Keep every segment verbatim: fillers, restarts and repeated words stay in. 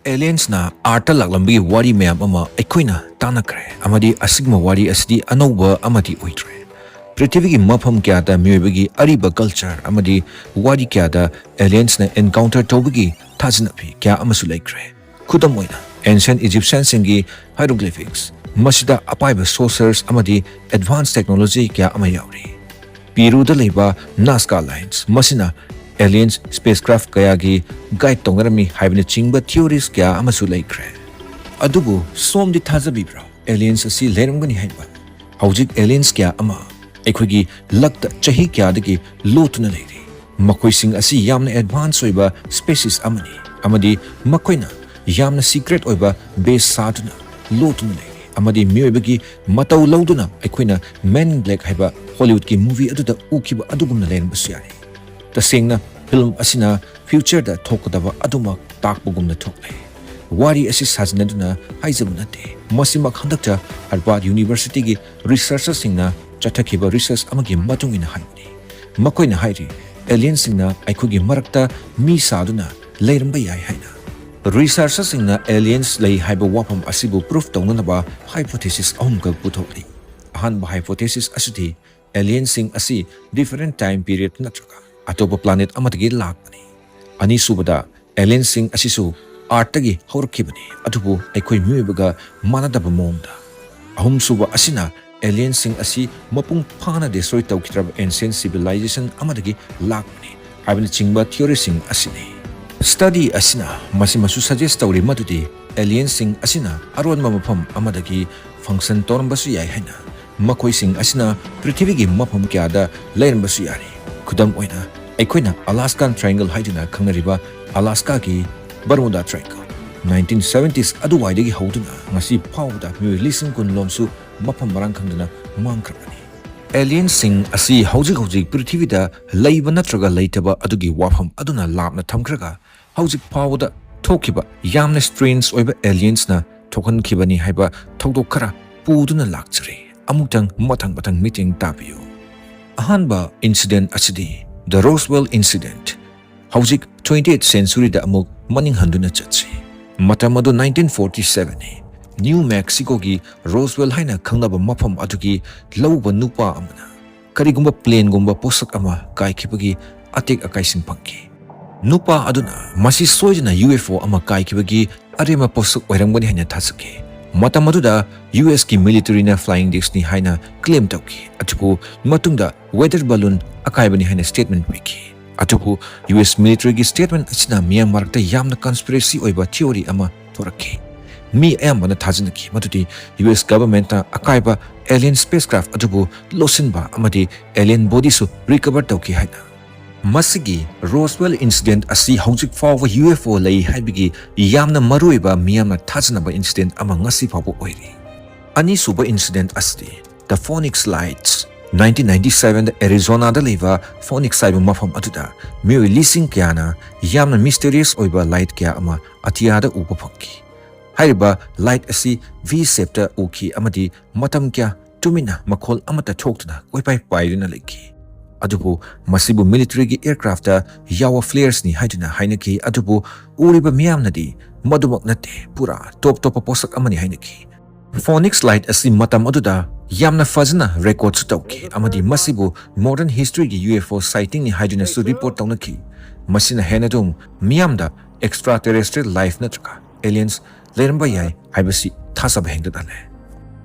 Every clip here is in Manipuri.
Aliensꯅ Earthꯇ ꯂꯥꯛꯂꯝꯕꯒꯤ ꯋꯥꯔꯤ ꯃꯌꯥꯝ ꯑꯃ ꯑꯩꯈꯣꯏꯅ ꯇꯥꯟꯅꯈ꯭ꯔꯦ, ꯑꯃꯗꯤ ꯑꯁꯤꯒꯨꯝꯕ ꯋꯥꯔꯤ ꯑꯁꯤꯗꯤ ꯑꯅꯧꯕ ꯑꯃꯗꯤ ꯑꯣꯏꯗ꯭ꯔꯦ꯫ ꯄ꯭ꯔꯤꯊꯤꯕꯤꯒꯤ ꯃꯐꯝ ꯀꯌꯥꯗ ꯃꯤꯑꯣꯏꯕꯒꯤ ꯑꯔꯤꯕ culture ꯑꯃꯗꯤ ꯋꯥꯔꯤ ꯀꯌꯥꯗ Aliensꯅ encounter ꯇꯧꯕꯒꯤ ꯊꯥꯖꯅꯕꯤ ꯀꯌꯥ ꯑꯃꯁꯨ ꯂꯩꯈ꯭ꯔꯦ꯫ ꯈꯨꯗꯝ ꯑꯣꯏꯅ, Ancient Egyptianꯁꯤꯡꯒꯤ hieroglyphics, ꯃꯁꯤꯗ ꯑꯄꯥꯏꯕ saucers ꯑꯃꯗꯤ advanced technology ꯀꯌꯥ ꯑꯃ ꯌꯥꯎꯔꯤ꯫ ꯄꯤꯔꯨꯗ ꯂꯩꯕ Nazca Lines, ꯃꯁꯤꯅ Aliens spacecraft ꯀꯌꯥꯒꯤ guide ꯇꯧꯅꯔꯝꯃꯤ ꯍꯥꯏꯕꯅꯆꯤꯡꯕ theories ꯀꯌꯥ ꯑꯃꯁꯨ ꯂꯩꯈ꯭ꯔꯦ꯫ ꯑꯗꯨꯕꯨ ꯁꯣꯝꯗꯤ ꯊꯥꯖꯕꯤꯕ꯭ꯔꯥ Aliens ꯑꯁꯤ ꯂꯩꯔꯝꯒꯅꯤ ꯍꯥꯏꯕ? ꯍꯧꯖꯤꯛ Aliens ꯀꯌꯥ ꯑꯃ ꯑꯩꯈꯣꯏꯒꯤ ꯂꯛꯇ ꯆꯍꯤ ꯀꯌꯥꯗꯒꯤ ꯂꯣꯠꯇꯨꯅ ꯂꯩꯔꯤ꯫ ꯃꯈꯣꯏꯁꯤꯡ ꯑꯁꯤ ꯌꯥꯝꯅ advance ꯑꯣꯏꯕ species ꯑꯃꯅꯤ, ꯑꯃꯗꯤ ꯃꯈꯣꯏꯅ ꯌꯥꯝꯅ secret ꯑꯣꯏꯕ base ꯁꯥꯗꯨꯅ ꯂꯣꯠꯇꯨꯅ ꯂꯩꯔꯤ, ꯑꯃꯗꯤ ꯃꯤꯑꯣꯏꯕꯒꯤ ꯃꯇꯧ ꯂꯧꯗꯨꯅ ꯑꯩꯈꯣꯏꯅ Men in Black ꯍꯥꯏꯕ Hollywoodꯀꯤ movie ꯑꯗꯨꯗ ꯎꯈꯤꯕ ꯑꯗꯨꯒꯨꯝꯅ ꯂꯩꯔꯝꯕꯁꯨ ꯌꯥꯏ꯫ ꯇꯁꯦꯡꯅ, film ꯑꯁꯤꯅ futureꯗ ꯊꯣꯛꯀꯗꯕ ꯑꯗꯨꯃꯛ ꯇꯥꯛꯄꯒꯨꯝꯅ ꯊꯣꯛꯂꯦ꯫ ꯋꯥꯔꯤ ꯑꯁꯤ ꯁꯥꯖꯤꯟꯅꯗꯨꯅ ꯍꯥꯏꯖꯕ ꯅꯠꯇꯦ꯫ ꯃꯁꯤꯃꯛ ꯍꯟꯗꯛꯇ Harvard Universityꯒꯤ researcherꯁꯤꯡꯅ ꯆꯠꯊꯈꯤꯕ research ꯑꯃꯒꯤ ꯃꯇꯨꯡ ꯏꯟꯅ ꯍꯥꯏꯕꯅꯤ꯫ ꯃꯈꯣꯏꯅ ꯍꯥꯏꯔꯤ, Aliensꯁꯤꯡꯅ ꯑꯩꯈꯣꯏꯒꯤ ꯃꯔꯛꯇ ꯃꯤ ꯁꯥꯗꯨꯅ ꯂꯩꯔꯝꯕ ꯌꯥꯏ ꯍꯥꯏꯅ꯫ Researcherꯁꯤꯡꯅ Aliens ꯂꯩ ꯍꯥꯏꯕ ꯋꯥꯐꯝ ꯑꯁꯤꯕꯨ proof ꯇꯧꯅꯅꯕ hypothesis ꯑꯍꯨꯝꯈꯛ ꯄꯨꯊꯣꯛꯂꯤ꯫ ꯑꯍꯥꯟꯕ hypothesis ꯑꯁꯤꯗꯤ Aliensꯁꯤꯡ ꯑꯁꯤ different time period ꯅꯠꯇ꯭ꯔꯒ ꯑꯇꯣꯞꯄ planet ꯑꯃꯗꯒꯤ ꯂꯥꯛꯄꯅꯤ꯫ ꯑꯅꯤꯁꯨꯕꯗ, Aliensꯁꯤꯡ ꯑꯁꯤꯁꯨ Earthꯇꯒꯤ ꯍꯧꯔꯛꯈꯤꯕꯅꯤ, ꯑꯗꯨꯕꯨ ꯑꯩꯈꯣꯏ ꯃꯤꯑꯣꯏꯕꯒ ꯃꯥꯟꯅꯗꯕ ꯃꯑꯣꯡꯗ꯫ ꯑꯍꯨꯝꯁꯨꯕ ꯑꯁꯤꯅ Aliensꯁꯤꯡ ꯑꯁꯤ ꯃꯄꯨꯡ ꯐꯥꯅ destroy ꯇꯧꯈꯤꯗ꯭ꯔꯕ ancient civilization ꯑꯃꯗꯒꯤ ꯂꯥꯛꯄꯅꯤ ꯍꯥꯏꯕꯅꯆꯤꯡꯕ theoryꯁꯤꯡ ꯑꯁꯤꯅꯤ꯫ Study ꯑꯁꯤꯅ ꯃꯁꯤꯃꯁꯨ suggest ꯇꯧꯔꯤ ꯃꯗꯨꯗꯤ Aliensꯁꯤꯡ ꯑꯁꯤꯅ ꯑꯔꯣꯟꯕ ꯃꯐꯝ ꯑꯃꯗꯒꯤ function ꯇꯧꯔꯝꯕꯁꯨ ꯌꯥꯏ ꯍꯥꯏꯅ꯫ ꯃꯈꯣꯏꯁꯤꯡ ꯑꯁꯤꯅ ꯄ꯭ꯔꯤꯊꯤꯕꯤꯒꯤ ꯃꯐꯝ ꯀꯌꯥꯗ ꯂꯩꯔꯝꯕꯁꯨ ꯌꯥꯔꯤ꯫ ꯈꯨꯗꯝ ꯑꯣꯏꯅ, ꯑꯩꯈꯣꯏꯅ Alaskan Triangle ꯍꯥꯏꯗꯨꯅ ꯈꯪꯅꯔꯤꯕ Alaskaꯒꯤ Bermuda Triangle, nineteen seventies ꯑꯗꯨꯋꯥꯏꯗꯒꯤ ꯍꯧꯗꯨꯅ ꯉꯁꯤ ꯐꯥꯎꯕꯗ ꯃꯤꯑꯣꯏ ꯂꯤꯁꯤꯡ ꯀꯨꯟ ꯂꯣꯝꯁꯨ ꯃꯐꯝ ꯃꯔꯥꯡ ꯈꯪꯗꯅ ꯃꯥꯡꯈ꯭ꯔꯕꯅꯤ꯫ Aliensꯁꯤꯡ ꯑꯁꯤ ꯍꯧꯖꯤꯛ ꯍꯧꯖꯤꯛ ꯄ꯭ꯔꯤꯊꯤꯕꯤꯗ ꯂꯩꯕ ꯅꯠꯇ꯭ꯔꯒ ꯂꯩꯇꯕ ꯑꯗꯨꯒꯤ ꯋꯥꯐꯝ ꯑꯗꯨꯅ ꯂꯥꯞꯅ ꯊꯝꯈ꯭ꯔꯒ, ꯍꯧꯖꯤꯛ ꯐꯥꯎꯕꯗ ꯊꯣꯛꯈꯤꯕ ꯌꯥꯝꯅ strange ꯑꯣꯏꯕ Aliensꯅ ꯊꯣꯛꯍꯟꯈꯤꯕꯅꯤ ꯍꯥꯏꯕ ꯊꯧꯗꯣꯛ ꯈꯔ ꯄꯨꯗꯨꯅ ꯂꯥꯛꯆꯔꯤ꯫ ꯑꯃꯨꯛꯇꯪ ꯃꯊꯪ ꯃꯊꯪ ꯃꯤꯠꯌꯦꯡ ꯇꯥꯕꯤꯌꯨ꯫ ꯑꯍꯥꯟꯕ incident ꯑꯁꯤꯗꯤ The Roswell Incident꯫ ꯍꯧꯖꯤꯛ twentieth centuryꯗ ꯑꯃꯨꯛ ꯃꯅꯤꯡ ꯍꯟꯗꯨꯅ ꯆꯠꯁꯤ꯫ ꯃꯇꯝ ꯑꯗꯨ nineteen forty seven ꯅꯤ꯫ ꯅ꯭ꯌꯨ ꯃꯦꯛꯁꯤꯀꯣꯒꯤ ꯔꯣꯁꯋꯦꯜ ꯍꯥꯏꯅ ꯈꯪꯅꯕ ꯃꯐꯝ ꯑꯗꯨꯒꯤ ꯂꯧꯎꯕ ꯅꯨꯄꯥ ꯑꯃꯅ ꯀꯔꯤꯒꯨꯝꯕ ꯄ꯭ꯂꯦꯟꯒꯨꯝꯕ ꯄꯣꯠꯁꯛ ꯑꯃ ꯀꯥꯏꯈꯤꯕꯒꯤ ꯑꯇꯦꯛ ꯑꯀꯥꯏꯁꯤꯡ ꯐꯪꯈꯤ꯫ ꯅꯨꯄꯥ ꯑꯗꯨꯅ ꯃꯁꯤ ꯁꯣꯏꯗꯅ UFO ꯑꯃ ꯀꯥꯏꯈꯤꯕꯒꯤ ꯑꯔꯦꯝꯕ ꯄꯣꯠꯁꯛ ꯑꯣꯏꯔꯝꯒꯅꯤ ꯍꯥꯏꯅ ꯊꯥꯖꯈꯤ꯫ ꯃꯇꯝ ꯑꯗꯨꯗ USꯀꯤ ꯃꯤꯂꯤꯇꯔꯤꯅ ꯐ꯭ꯂꯥꯏꯌꯤꯡ ꯗꯤꯁꯅꯤ ꯍꯥꯏꯅ ꯀ꯭ꯂꯦꯝ ꯇꯧꯈꯤ, ꯑꯗꯨꯕꯨ ꯃꯇꯨꯡꯗ ꯋꯦꯗꯔ ꯕꯂꯨꯟ ꯑꯀꯥꯏꯕꯅꯤ ꯍꯥꯏꯅ ꯁ꯭ꯇꯦꯠꯃꯦꯟ ꯄꯤꯈꯤ꯫ ꯑꯗꯨꯕꯨ US ꯃꯤꯂꯤꯇꯔꯤꯒꯤ ꯁ꯭ꯇꯦꯠꯃꯦꯟ ꯑꯁꯤꯅ ꯃꯤꯌꯥꯝ ꯃꯔꯛꯇ ꯌꯥꯝꯅ ꯀꯟꯁꯄꯤꯔꯦꯁꯤ ꯑꯣꯏꯕ ꯊꯤꯑꯣꯔꯤ ꯑꯃ ꯊꯣꯔꯛꯈꯤ꯫ ꯃꯤ ꯑꯌꯥꯝꯕꯅ ꯊꯥꯖꯅꯈꯤ ꯃꯗꯨꯗꯤ US ꯒꯚꯔꯟꯃꯦꯟꯠꯅ ꯑꯀꯥꯏꯕ ꯑꯦꯂꯤꯌꯟ ꯁ꯭ꯄꯦꯁꯀ꯭ꯔꯥꯐ ꯑꯗꯨꯕꯨ ꯂꯣꯠꯁꯤꯟꯕ ꯑꯃꯗꯤ ꯑꯦꯂꯤꯌꯟ ꯕꯣꯗꯤꯁꯨ ꯔꯤꯀꯚꯔ ꯇꯧꯈꯤ ꯍꯥꯏꯅ꯫ ꯃꯁꯤꯒꯤ ꯔꯣꯁꯋꯦꯜ ꯏꯟꯁꯤꯗꯦꯟꯠ ꯑꯁꯤ ꯍꯧꯖꯤꯛ ꯐꯥꯎꯕ UFO ꯂꯩ ꯍꯥꯏꯕꯒꯤ ꯌꯥꯝꯅ ꯃꯔꯨꯑꯣꯏꯕ ꯃꯤꯌꯥꯝꯅ ꯊꯥꯖꯅꯕ ꯏꯟꯁꯤꯗꯦꯟꯠ ꯑꯃ ꯉꯁꯤ ꯐꯥꯎꯕ ꯑꯣꯏꯔꯤ꯫ ꯑꯅꯤꯁꯨꯕ ꯏꯟꯁꯤꯗꯦꯟꯠ ꯑꯁꯤꯗꯤ The Phoenix Lights꯫ Nineteen ninety seven Arizonaꯗ ꯂꯩꯕ ꯐꯣꯅꯤꯛꯁ ꯍꯥꯏꯕ ꯃꯐꯝ ꯑꯗꯨꯗ ꯃꯤꯑꯣꯏ ꯂꯤꯁꯤꯡ ꯀꯌꯥꯅ ꯌꯥꯝꯅ ꯃꯤꯁꯇꯦꯔꯤꯌꯁ ꯑꯣꯏꯕ ꯂꯥꯏꯠ ꯀꯌꯥ ꯑꯃ ꯑꯇꯤꯌꯥꯗ ꯎꯕ ꯐꯪꯈꯤ꯫ ꯍꯥꯏꯔꯤꯕ ꯂꯥꯏꯠ ꯑꯁꯤ V ꯁꯦꯞꯇ ꯎꯈꯤ ꯑꯃꯗꯤ ꯃꯇꯝ ꯀꯌꯥ ꯇꯨꯃꯤꯟꯅ ꯃꯈꯣꯜ ꯑꯃꯠꯇ ꯊꯣꯛꯇꯅ ꯀꯣꯏꯄꯥꯏ ꯄꯥꯏꯗꯨꯅ ꯂꯩꯈꯤ꯫ ꯑꯗꯨꯕꯨ ꯃꯁꯤꯕꯨ ꯃꯤꯂꯤꯇꯔꯤꯒꯤ ꯑꯦꯌꯔꯀ꯭ꯔꯥꯐꯇ ꯌꯥꯎꯕ ꯐ꯭ꯂꯦꯌꯔꯁꯅꯤ ꯍꯥꯏꯗꯨꯅ ꯍꯥꯏꯅꯈꯤ, ꯑꯗꯨꯕꯨ ꯎꯔꯤꯕ ꯃꯤꯌꯥꯝꯅꯗꯤ ꯃꯗꯨꯃꯛ ꯅꯠꯇꯦ, ꯄꯨꯔꯥ ꯇꯣꯞ ꯇꯣꯞꯄ ꯄꯣꯠꯁꯛ ꯑꯃꯅꯤ ꯍꯥꯏꯅꯈꯤ꯫ ꯐꯣꯅꯤꯛꯁ ꯂꯥꯏꯠ ꯑꯁꯤ ꯃꯇꯝ ꯑꯗꯨꯗ ꯌꯥꯝꯅ ꯐꯖꯅ ꯔꯦꯀꯣꯔꯗꯁꯨ ꯇꯧꯈꯤ ꯑꯃꯗꯤ ꯃꯁꯤꯕꯨ ꯃꯣꯗꯔꯟ ꯍꯤꯁꯇ꯭ꯔꯤꯒꯤ UFO ꯁꯥꯏꯇꯤꯡꯅꯤ ꯍꯥꯏꯗꯨꯅꯁꯨ ꯔꯤꯄꯣꯔꯠ ꯇꯧꯅꯈꯤ꯫ ꯃꯁꯤꯅ ꯍꯦꯟꯅ ꯑꯗꯨꯝ ꯃꯤꯌꯥꯝꯗ ꯑꯦꯛꯁꯇ꯭ꯔꯥ ꯇꯦꯔꯦꯁꯇ꯭ꯔꯤꯌꯦꯜ ꯂꯥꯏꯐ ꯅꯠꯇ꯭ꯔꯒ ꯑꯦꯂꯤꯌꯟꯁ ꯂꯩꯔꯝꯕ ꯌꯥꯏ ꯍꯥꯏꯕꯁꯤ ꯊꯥꯖꯕ ꯍꯦꯟꯒꯠꯍꯜꯂꯦ꯫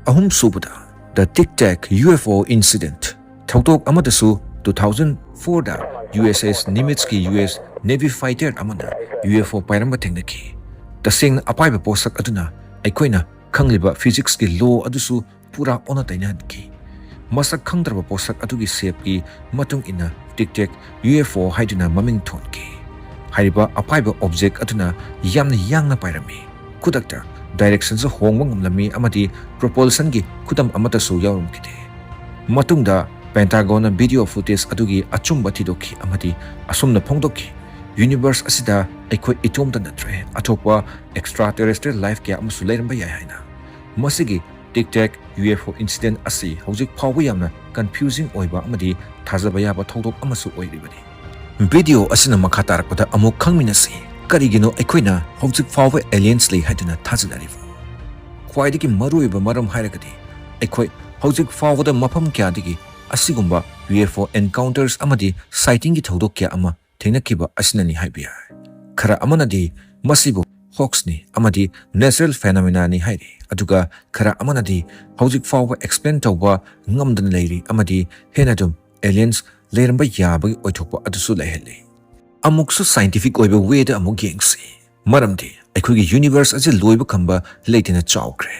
ꯑꯍꯨꯝꯁꯨꯕꯗ, The Tic Tac UFO Incident꯫ ꯊꯧꯗꯣꯛ ꯑꯃꯗꯁꯨ two thousand fourꯗ USS Nimitzꯀꯤ US Navy fighter ꯑꯃꯅ UFO ꯄꯥꯏꯔꯝꯕ ꯊꯦꯡꯅꯈꯤ꯫ ꯇꯁꯦꯡꯅ ꯑꯄꯥꯏꯕ ꯄꯣꯠꯁꯛ ꯑꯗꯨꯅ ꯑꯩꯈꯣꯏꯅ ꯈꯪꯂꯤꯕ ꯐꯤꯖꯤꯛꯁꯀꯤ ꯂꯣ ꯑꯗꯨꯁꯨ ꯄꯨꯔꯥ ꯑꯣꯟꯅ ꯇꯩꯅꯍꯟꯈꯤ꯫ ꯃꯁꯛ ꯈꯪꯗ꯭ꯔꯕ ꯄꯣꯠꯁꯛ ꯑꯗꯨꯒꯤ ꯁꯦꯞꯀꯤ ꯃꯇꯨꯡ ꯏꯟꯅ Tic Tac UFO ꯍꯥꯏꯗꯨꯅ ꯃꯃꯤꯡ ꯊꯣꯟꯈꯤ꯫ ꯍꯥꯏꯔꯤꯕ ꯑꯄꯥꯏꯕ ꯑꯣꯕꯖꯦꯛ ꯑꯗꯨꯅ ꯌꯥꯝꯅ ꯌꯥꯡꯅ ꯄꯥꯏꯔꯝꯃꯤ꯫ ꯈꯨꯗꯛꯇ ꯗꯥꯏꯔꯦꯛꯁꯟꯁꯨ ꯍꯣꯡꯕ ꯉꯝꯂꯝꯃꯤ ꯑꯃꯗꯤ ꯄ꯭ꯔꯣꯄꯜꯁꯟꯒꯤ ꯈꯨꯗꯝ ꯑꯃꯠꯇꯁꯨ ꯌꯥꯎꯔꯝꯈꯤꯗꯦ꯫ ꯃꯇꯨꯡꯗ ꯄꯦꯟꯇꯥꯒꯣꯟꯅ ꯚꯤꯗꯤꯑꯣ ꯐꯨꯇꯦꯖ ꯑꯗꯨꯒꯤ ꯑꯆꯨꯝꯕ ꯊꯤꯗꯣꯛꯈꯤ ꯑꯃꯗꯤ ꯑꯁꯨꯝꯅ ꯐꯣꯡꯗꯣꯛꯈꯤ, "ꯌꯨꯅꯤꯚꯔꯁ ꯑꯁꯤꯗ ꯑꯩꯈꯣꯏ ꯏꯇꯣꯝꯇ ꯅꯠꯇ꯭ꯔꯦ, ꯑꯇꯣꯞꯄ ꯑꯦꯛꯁꯇ꯭ꯔꯥ ꯇꯦꯔꯦꯁꯇ꯭ꯔꯤꯌꯦꯜ ꯂꯥꯏꯐ ꯀꯌꯥ ꯑꯃꯁꯨ ꯂꯩꯔꯝꯕ ꯌꯥꯏ" ꯍꯥꯏꯅ꯫ ꯃꯁꯤꯒꯤ Tic Tac UFO ꯏꯟꯁꯤꯗꯦꯟꯠ ꯑꯁꯤ ꯍꯧꯖꯤꯛ ꯐꯥꯎꯕ ꯌꯥꯝꯅ ꯀꯟꯐ꯭ꯌꯨꯖꯤꯡ ꯑꯣꯏꯕ ꯑꯃꯗꯤ ꯊꯥꯖꯕ ꯌꯥꯕ ꯊꯧꯗꯣꯛ ꯑꯃꯁꯨ ꯑꯣꯏꯔꯤꯕꯅꯤ꯫ ꯚꯤꯗꯤꯑꯣ ꯑꯁꯤꯅ ꯃꯈꯥ ꯇꯥꯔꯛꯄꯗ ꯑꯃꯨꯛ ꯈꯪꯃꯤꯟꯅꯁꯤ꯫ ꯀꯔꯤꯒꯤꯅꯣ ꯑꯩꯈꯣꯏꯅ ꯍꯧꯖꯤꯛ ꯐꯥꯎꯕ aliens ꯂꯩ ꯍꯥꯏꯗꯨꯅ ꯊꯥꯖꯅꯔꯤꯕ? ꯈ꯭ꯋꯥꯏꯗꯒꯤ ꯃꯔꯨꯑꯣꯏꯕ ꯃꯔꯝ ꯍꯥꯏꯔꯒꯗꯤ, ꯑꯩꯈꯣꯏ ꯍꯧꯖꯤꯛ ꯐꯥꯎꯕꯗ ꯃꯐꯝ ꯀꯌꯥꯗꯒꯤ ꯑꯁꯤꯒꯨꯝꯕ UFO encounters ꯑꯃꯗꯤ sightingꯒꯤ ꯊꯧꯗꯣꯛ ꯀꯌꯥ ꯑꯃ ꯊꯦꯡꯅꯈꯤꯕ ꯑꯁꯤꯅꯅꯤ ꯍꯥꯏꯕ ꯌꯥꯏ꯫ ꯈꯔ ꯑꯃꯅꯗꯤ ꯃꯁꯤꯕꯨ hoaxꯅꯤ ꯑꯃꯗꯤ natural phenomenaꯅꯤ ꯍꯥꯏꯔꯤ, ꯑꯗꯨꯒ ꯈꯔ ꯑꯃꯅꯗꯤ ꯍꯧꯖꯤꯛ ꯐꯥꯎꯕ explain ꯇꯧꯕ ꯉꯝꯗꯅ ꯂꯩꯔꯤ ꯑꯃꯗꯤ ꯍꯦꯟꯅ ꯑꯗꯨꯝ aliens ꯂꯩꯔꯝꯕ ꯌꯥꯕꯒꯤ ꯑꯣꯏꯊꯣꯛꯄ ꯑꯗꯨꯁꯨ ꯂꯩꯍꯜꯂꯤ꯫ ꯑꯃꯨꯛꯁꯨ scientific ꯑꯣꯏꯕ wayꯗ ꯑꯃꯨꯛ ꯌꯦꯡꯁꯤ, ꯃꯔꯝꯗꯤ ꯑꯩꯈꯣꯏꯒꯤ universe ꯑꯁꯤ ꯂꯣꯏꯕ ꯈꯝꯕ ꯂꯩꯇꯅ ꯆꯥꯎꯈ꯭ꯔꯦ꯫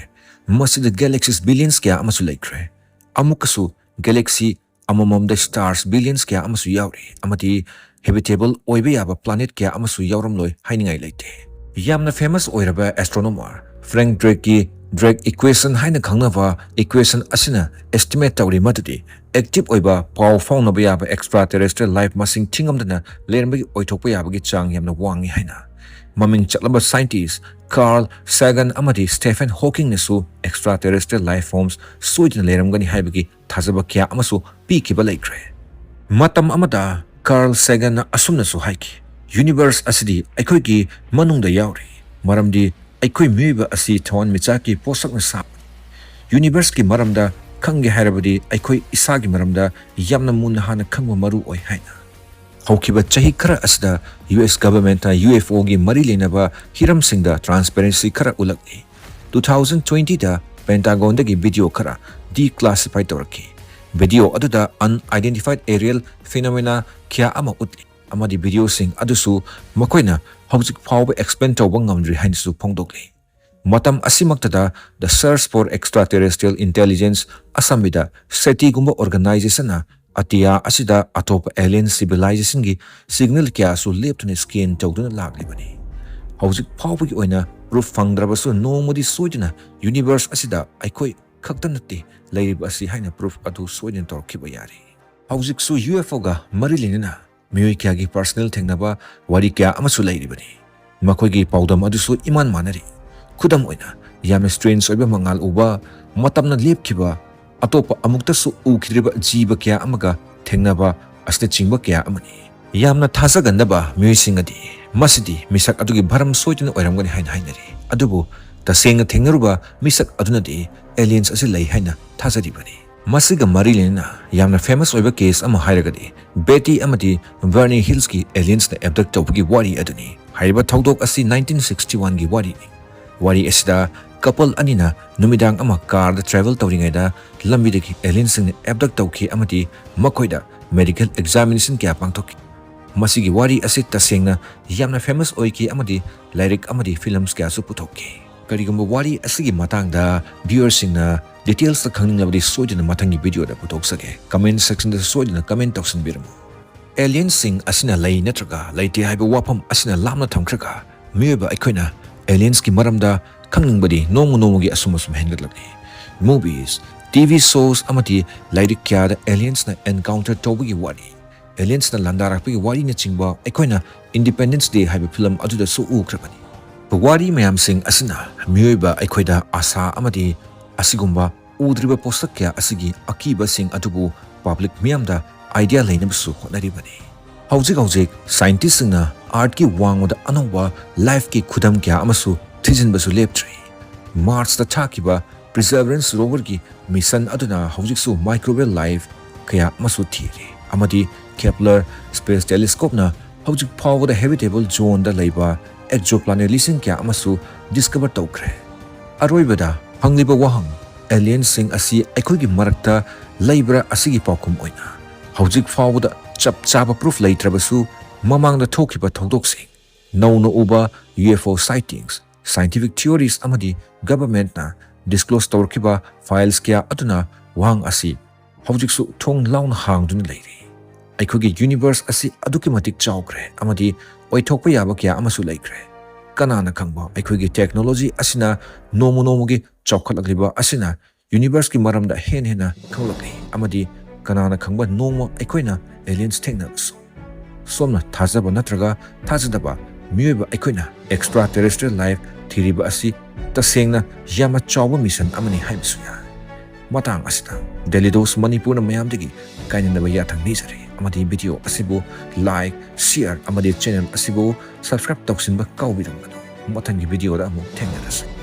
ꯃꯁꯤꯗ galaxies billions ꯀꯌꯥ ꯑꯃꯁꯨ ꯂꯩꯈ꯭ꯔꯦ꯫ ꯑꯃꯨꯛꯀꯁꯨ galaxy ꯑꯃꯃꯝꯗ stars billions ꯀꯌꯥ ꯑꯃꯁꯨ ꯌꯥꯎꯔꯤ, ꯑꯃꯗꯤ habitable ꯑꯣꯏꯕ ꯌꯥꯕ planet ꯀꯌꯥ ꯑꯃꯁꯨ ꯌꯥꯎꯔꯝꯂꯣꯏ ꯍꯥꯏꯅꯤꯡꯉꯥꯏ ꯂꯩꯇꯦ꯫ ꯌꯥꯝꯅ famous ꯑꯣꯏꯔꯕ astronomer Frank Drakeꯀꯤ Drake equation ꯍꯥꯏꯅ ꯈꯪꯅꯕ equation ꯑꯁꯤꯅ estimate ꯇꯧꯔꯤ ꯃꯗꯨꯗꯤ active ꯑꯣꯏꯕ ꯄꯥꯎ ꯐꯥꯎꯅꯕ ꯌꯥꯕ extraterrestrial life ꯃꯁꯤꯡ ꯊꯤꯉꯝꯗꯅ ꯂꯩꯔꯝꯕꯒꯤ ꯑꯣꯏꯊꯣꯛꯄ ꯌꯥꯕꯒꯤ ꯆꯥꯡ ꯌꯥꯝꯅ ꯋꯥꯡꯏ ꯍꯥꯏꯅ꯫ ꯃꯃꯤꯡ ꯆꯠꯂꯕ scientist Carl Sagan ꯑꯃꯗꯤ Stephen Hawkingꯅꯁꯨ extraterrestrial life forms ꯁꯣꯏꯗꯅ ꯂꯩꯔꯝꯒꯅꯤ ꯍꯥꯏꯕꯒꯤ ꯊꯥꯖꯕ ꯀꯌꯥ ꯑꯃꯁꯨ ꯄꯤꯈꯤꯕ ꯂꯩꯈ꯭ꯔꯦ꯫ ꯃꯇꯝ ꯑꯃꯗ Carl Saganꯅ ꯑꯁꯨꯝꯅꯁꯨ ꯍꯥꯏꯈꯤ, "Universe ꯑꯁꯤꯗꯤ ꯑꯩꯈꯣꯏꯒꯤ ꯃꯅꯨꯡꯗ ꯌꯥꯎꯔꯤ, ꯃꯔꯝꯗꯤ ꯑꯩꯈꯣꯏ ꯃꯤꯑꯣꯏꯕ ꯑꯁꯤ ꯊꯋꯥꯟꯃꯤꯆꯥꯛꯀꯤ ꯄꯣꯠꯁꯛꯅ ꯁꯥꯕꯅꯤ꯫ Universeꯀꯤ ꯃꯔꯝꯗ ꯈꯪꯒꯦ ꯍꯥꯏꯔꯕꯗꯤ ꯑꯩꯈꯣꯏ ꯏꯁꯥꯒꯤ ꯃꯔꯝꯗ ꯌꯥꯝꯅ ꯃꯨꯟꯅ ꯍꯥꯟꯅ ꯈꯪꯕ ꯃꯔꯨ ꯑꯣꯏ" ꯍꯥꯏꯅ꯫ ꯍꯧꯈꯤꯕ ꯆꯍꯤ ꯈꯔ ꯑꯁꯤꯗ US governmentꯅ UFOꯒꯤ ꯃꯔꯤ ꯂꯩꯅꯕ ꯍꯤꯔꯝꯁꯤꯡꯗ transparency ꯈꯔ ꯎꯠꯂꯛꯂꯤ꯫ Two thousand twentyꯗ Pentagonꯗꯒꯤ video ꯈꯔ declassify ꯇꯧꯔꯛꯈꯤ꯫ Video ꯑꯗꯨꯗ unidentified aerial phenomena ꯀꯌꯥ ꯑꯃ ꯎꯠꯂꯤ, ꯑꯃꯗꯤ videoꯁꯤꯡ ꯑꯗꯨꯁꯨ ꯃꯈꯣꯏꯅ ꯍꯧꯖꯤꯛ ꯐꯥꯎꯕ explain ꯇꯧꯕ ꯉꯝꯗ꯭ꯔꯤ ꯍꯥꯏꯅꯁꯨ ꯐꯣꯡꯗꯣꯛꯂꯤ꯫ ꯃꯇꯝ ꯑꯁꯤꯃꯛꯇꯗ The Search for Extraterrestrial Intelligence, ꯑꯁꯝꯕꯤꯗ SETIꯒꯨꯝꯕ organizationꯅ ꯑꯇꯤꯌꯥ ꯑꯁꯤꯗ ꯑꯇꯣꯞꯄ alien civilizationꯒꯤ signal ꯀꯌꯥꯁꯨ ꯂꯦꯞꯇꯅ scan ꯇꯧꯗꯨꯅ ꯂꯥꯛꯂꯤꯕꯅꯤ꯫ ꯍꯧꯖꯤꯛ ꯐꯥꯎꯕꯒꯤ ꯑꯣꯏꯅ proof ꯐꯪꯗ꯭ꯔꯕꯁꯨ ꯅꯣꯡꯃꯗꯤ ꯁꯣꯏꯗꯅ universe ꯑꯁꯤꯗ ꯑꯩꯈꯣꯏ ꯈꯛꯇ ꯅꯠꯇꯦ ꯂꯩꯔꯤꯕ ꯑꯁꯤ ꯍꯥꯏꯅ proof ꯑꯗꯨ ꯁꯣꯏꯗꯅ ꯇꯧꯔꯛꯈꯤꯕ ꯌꯥꯔꯤ꯫ ꯍꯧꯖꯤꯛꯁꯨ UFOꯒ ꯃꯔꯤ ꯂꯩꯅꯅ ꯃꯤꯑꯣꯏ ꯀꯌꯥꯒꯤ personal ꯊꯦꯡꯅꯕ ꯋꯥꯔꯤ ꯀꯌꯥ ꯑꯃꯁꯨ ꯂꯩꯔꯤꯕꯅꯤ꯫ ꯃꯈꯣꯏꯒꯤ ꯄꯥꯎꯗꯝ ꯑꯗꯨꯁꯨ ꯏꯃꯥꯟ ꯃꯥꯟꯅꯔꯤ꯫ ꯈꯨꯗꯝ ꯑꯣꯏꯅ, ꯌꯥꯝꯅ strange ꯑꯣꯏꯕ ꯃꯉꯥꯜ ꯎꯕ, ꯃꯇꯝꯅ ꯂꯦꯞꯈꯤꯕ, ꯑꯇꯣꯞꯄ ꯑꯃꯨꯛꯇꯁꯨ ꯎꯈꯤꯗ꯭ꯔꯤꯕ ꯖꯤꯕ ꯀꯌꯥ ꯑꯃꯒ ꯊꯦꯡꯅꯕ ꯑꯁꯤꯅꯆꯤꯡꯕ ꯀꯌꯥ ꯑꯃꯅꯤ꯫ ꯌꯥꯝꯅ ꯊꯥꯖꯒꯟꯗꯕ ꯃꯤꯑꯣꯏꯁꯤꯡ ꯑꯗꯤ ꯃꯁꯤꯗꯤ ꯃꯤꯁꯛ ꯑꯗꯨꯒꯤ ꯚꯔꯝ ꯁꯣꯏꯗꯅ ꯑꯣꯏꯔꯝꯒꯅꯤ ꯍꯥꯏꯅ ꯍꯥꯏꯅꯔꯤ꯫ ꯑꯗꯨꯕꯨ ꯇꯁꯦꯡꯅ ꯊꯦꯡꯅꯔꯨꯕ ꯃꯤꯁꯛ ꯑꯗꯨꯅꯗꯤ aliens ꯑꯁꯤ ꯂꯩ ꯍꯥꯏꯅ ꯊꯥꯖꯔꯤꯕꯅꯤ꯫ ꯃꯁꯤꯒ ꯃꯔꯤ ꯂꯩꯅꯅ ꯌꯥꯝꯅ famous ꯑꯣꯏꯕ case ꯑꯃ ꯍꯥꯏꯔꯒꯗꯤ Betty ꯑꯃꯗꯤ Vernon Hillsꯀꯤ aliensꯅ abduct ꯇꯧꯕꯒꯤ ꯋꯥꯔꯤ ꯑꯗꯨꯅꯤ꯫ ꯍꯥꯏꯔꯤꯕ ꯊꯧꯗꯣꯛ ꯑꯁꯤ nineteen sixty oneꯒꯤ ꯋꯥꯔꯤꯅꯤ꯫ ꯋꯥꯔꯤ ꯑꯁꯤꯗ couple ꯑꯅꯤꯅ ꯅꯨꯃꯤꯗꯥꯡ ꯑꯃ carꯗ travel ꯇꯧꯔꯤꯉꯩꯗ ꯂꯝꯕꯤꯗꯒꯤ aliensꯁꯤꯡꯅ abduct ꯇꯧꯈꯤ ꯑꯃꯗꯤ ꯃꯈꯣꯏꯗ medical examination ꯀꯌꯥ ꯄꯥꯡꯊꯣꯛꯈꯤ꯫ ꯃꯁꯤꯒꯤ ꯋꯥꯔꯤ ꯑꯁꯤ ꯇꯁꯦꯡꯅ ꯌꯥꯝꯅ famous ꯑꯣꯏꯈꯤ ꯑꯃꯗꯤ ꯂꯥꯏꯔꯤꯛ ꯑꯃꯗꯤ films ꯀꯌꯥꯁꯨ ꯄꯨꯊꯣꯛꯈꯤ꯫ ꯀꯔꯤꯒꯨꯝꯕ ꯋꯥꯔꯤ ꯑꯁꯤꯒꯤ ꯃꯇꯥꯡꯗ viewerꯁꯤꯡꯅ detailsꯇ ꯈꯪꯅꯤꯡꯂꯕꯗꯤ ꯁꯣꯏꯗꯅ ꯃꯊꯪꯒꯤ videoꯗ ꯄꯨꯊꯣꯛꯆꯒꯦ꯫ Comment sectionꯗꯁꯨ ꯁꯣꯏꯗꯅ comment ꯇꯧꯁꯤꯟꯕꯤꯔꯝꯃꯨ꯫ Aliensꯁꯤꯡ ꯑꯁꯤꯅ ꯂꯩ ꯅꯠꯇ꯭ꯔꯒ ꯂꯩꯇꯦ ꯍꯥꯏꯕ ꯋꯥꯐꯝ ꯑꯁꯤꯅ ꯂꯥꯞꯅ ꯊꯝꯈ꯭ꯔꯒ ꯃꯤꯑꯣꯏꯕ ꯑꯩꯈꯣꯏꯅ aliensꯀꯤ ꯃꯔꯝꯗ ꯈꯪꯅꯤꯡꯕꯗꯤ ꯅꯣꯡꯃ ꯅꯣꯡꯃꯒꯤ ꯑꯁꯨꯝ ꯑꯁꯨꯝ ꯍꯦꯟꯒꯠꯂꯛꯂꯤ꯫ Movies, TV shows ꯑꯃꯗꯤ ꯂꯥꯏꯔꯤꯛ ꯀꯌꯥꯗ aliensꯅ encounter ꯇꯧꯕꯒꯤ ꯋꯥꯔꯤ, aliensꯅ ꯂꯥꯟꯗꯥꯔꯛꯄꯒꯤ ꯋꯥꯔꯤꯅꯆꯤꯡꯕ ꯑꯩꯈꯣꯏꯅ Independence Day ꯍꯥꯏꯕ film ꯑꯗꯨꯗꯁꯨ ꯎꯈ꯭ꯔꯕꯅꯤ꯫ ꯋꯥꯔꯤ ꯃꯌꯥꯝꯁꯤꯡ ꯑꯁꯤꯅ ꯃꯤꯑꯣꯏꯕ ꯑꯩꯈꯣꯏꯗ ꯑꯁꯥ ꯑꯃꯗꯤ ꯑꯁꯤꯒꯨꯝꯕ ꯎꯗ꯭ꯔꯤꯕ ꯄꯣꯠꯁꯛ ꯀꯌꯥ ꯑꯁꯤꯒꯤ ꯑꯀꯤꯕꯁꯤꯡ ꯑꯗꯨꯕꯨ public ꯃꯤꯌꯥꯝꯗ idea ꯂꯩꯅꯕꯁꯨ ꯍꯣꯠꯅꯔꯤꯕꯅꯤ꯫ ꯍꯧꯖꯤꯛ ꯍꯧꯖꯤꯛ scientistꯁꯤꯡꯅ Earthꯀꯤ ꯋꯥꯡꯃꯗ ꯑꯅꯧꯕ lifeꯀꯤ ꯈꯨꯗꯝ ꯀꯌꯥ ꯑꯃꯁꯨ ꯊꯤꯖꯤꯟꯕꯁꯨ ꯂꯦꯞꯇ꯭ꯔꯤ꯫ Marsꯇ ꯊꯥꯈꯤꯕ Perseverance roverꯒꯤ mission ꯑꯗꯨꯅ ꯍꯧꯖꯤꯛꯁꯨ microbial life ꯀꯌꯥ ꯑꯃꯁꯨ ꯊꯤꯔꯤ ꯑꯃꯗꯤ Kepler space telescopeꯅ ꯍꯧꯖꯤꯛ ꯐꯥꯎꯕꯗ habitable zoneꯗ ꯂꯩꯕ exoplanet ꯂꯤꯁꯤꯡ ꯀꯌꯥ ꯑꯃꯁꯨ discover ꯇꯧꯈ꯭ꯔꯦ꯫ ꯑꯔꯣꯏꯕꯗ ꯍꯪꯂꯤꯕ ꯋꯥꯍꯪ, aliensꯁꯤꯡ ꯑꯁꯤ ꯑꯩꯈꯣꯏꯒꯤ ꯃꯔꯛꯇ ꯂꯩꯕ꯭ꯔꯥ ꯑꯁꯤꯒꯤ ꯄꯥꯎꯈꯨꯝ ꯑꯣꯏꯅ ꯍꯧꯖꯤꯛ ꯐꯥꯎꯕꯗ ꯆꯞ ꯆꯥꯕ proof ꯂꯩꯇ꯭ꯔꯕꯁꯨ ꯃꯃꯥꯡꯗ ꯊꯣꯛꯈꯤꯕ ꯊꯧꯗꯣꯛꯁꯤꯡ, ꯅꯧꯅ ꯎꯕ UFO sightings, scientific theories ꯑꯃꯗꯤ governmentꯅ disclose ꯇꯧꯔꯛꯈꯤꯕ files ꯀꯌꯥ ꯑꯗꯨꯅ ꯋꯥꯍꯪ ꯑꯁꯤ ꯍꯧꯖꯤꯛꯁꯨ ꯊꯣꯡ ꯂꯥꯎꯅ ꯍꯥꯡꯗꯨꯅ ꯂꯩꯔꯤ꯫ ꯑꯩꯈꯣꯏꯒꯤ universe ꯑꯁꯤ ꯑꯗꯨꯛꯀꯤ ꯃꯇꯤꯛ ꯆꯥꯎꯈ꯭ꯔꯦ ꯑꯃꯗꯤ ꯑꯣꯏꯊꯣꯛꯄ ꯌꯥꯕ ꯀꯌꯥ ꯑꯃꯁꯨ ꯂꯩꯈ꯭ꯔꯦ꯫ ꯀꯅꯥꯅ ꯈꯪꯕ, ꯑꯩꯈꯣꯏꯒꯤ technology ꯑꯁꯤꯅ ꯅꯣꯡꯃ ꯅꯣꯡꯃꯒꯤ ꯆꯥꯎꯈꯠꯂꯛꯂꯤꯕ ꯑꯁꯤꯅ universeꯀꯤ ꯃꯔꯝꯗ ꯍꯦꯟꯅ ꯍꯦꯟꯅ ꯈꯪꯂꯛꯂꯤ ꯑꯃꯗꯤ ꯀꯅꯥꯅ ꯈꯪꯕ ꯅꯣꯡꯃ ꯑꯩꯈꯣꯏꯅ aliens ꯊꯦꯡꯅꯔꯁꯨ꯫ ꯁꯣꯝꯅ ꯊꯥꯖꯕ ꯅꯠꯇ꯭ꯔꯒ ꯊꯥꯖꯗꯕ, ꯃꯤꯑꯣꯏꯕ ꯑꯩꯈꯣꯏꯅ extraterrestrial life ꯊꯤꯔꯤꯕ ꯑꯁꯤ ꯇꯁꯦꯡꯅ ꯌꯥꯝꯅ ꯆꯥꯎꯕ mission ꯑꯃꯅꯤ ꯍꯥꯏꯕꯁꯨ ꯌꯥꯏ꯫ ꯃꯇꯥꯡ ꯑꯁꯤꯗ Daily Dose ꯃꯅꯤꯄꯨꯔꯅ ꯃꯌꯥꯝꯗꯒꯤ ꯀꯥꯏꯅꯅꯕ ꯌꯥꯊꯪ ꯅꯤꯖꯔꯤ꯫ ꯑꯃꯗꯤ video ꯑꯁꯤꯕꯨ like, share ꯑꯃꯗꯤ channel ꯑꯁꯤꯕꯨ subscribe ꯇꯧꯁꯤꯟꯕ ꯀꯥꯎꯕꯤꯔꯝꯒꯅꯨ꯫ ꯃꯊꯪꯒꯤ video ꯗ ꯑꯃꯨꯛ ꯊꯦꯡꯅꯔꯁꯤ꯫